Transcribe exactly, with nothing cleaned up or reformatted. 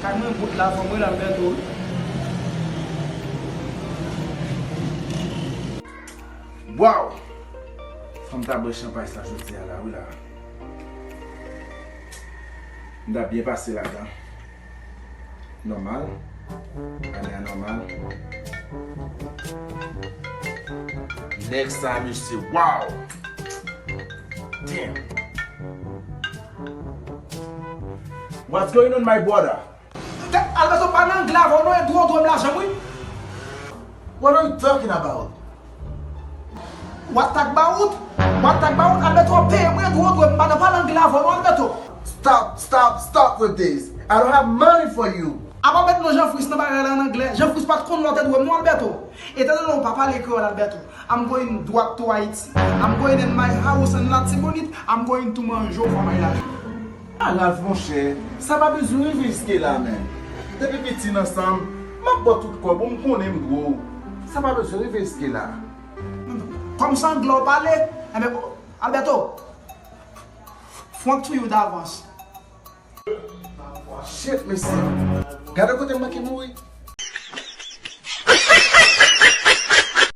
Ay, mwen bout la, fò mwen la, Alberto. Waw! Fò m ta bwè chanpay sa jodi a la, wi la. M ta byen pase ladan. Nòmal. Ane a nòmal. Nèg sa, mesye, waw! Damn! What's going on, my brother? Tèt Alberto, pa nan anglè avè w non, e dwe w dwe m lajan m wi. What are you talking about? What talk about? What talk about? Alberto ap peye mwen, e dwe w dwe m, pa nan pale anglè avè w non, Alberto. Stop, stop, stop with this. I don't have money for you. Apa w met non Jean Fris nan bagay la an anglè. Jean Fris pa t konn lè w te dwe m non, Alberto. Etan donnen w pa pale kreyòl, Alberto, I'm going dwat to Haiti. I'm going in my house in Latibonit. I'm going to manje w fò may lajan. Ah, Ralph, monchè, sa pa bezwen rive jiske la, menm. Depi piti n ansanm, m ap ba w tout kòb ou, m konnen m dwe w. Sa pa bezwen rive jiske la. Kòm se anglè w pale, enben, Alberto, fwonk tou you davans. Shit, mesye. Gade kote m manke mouri.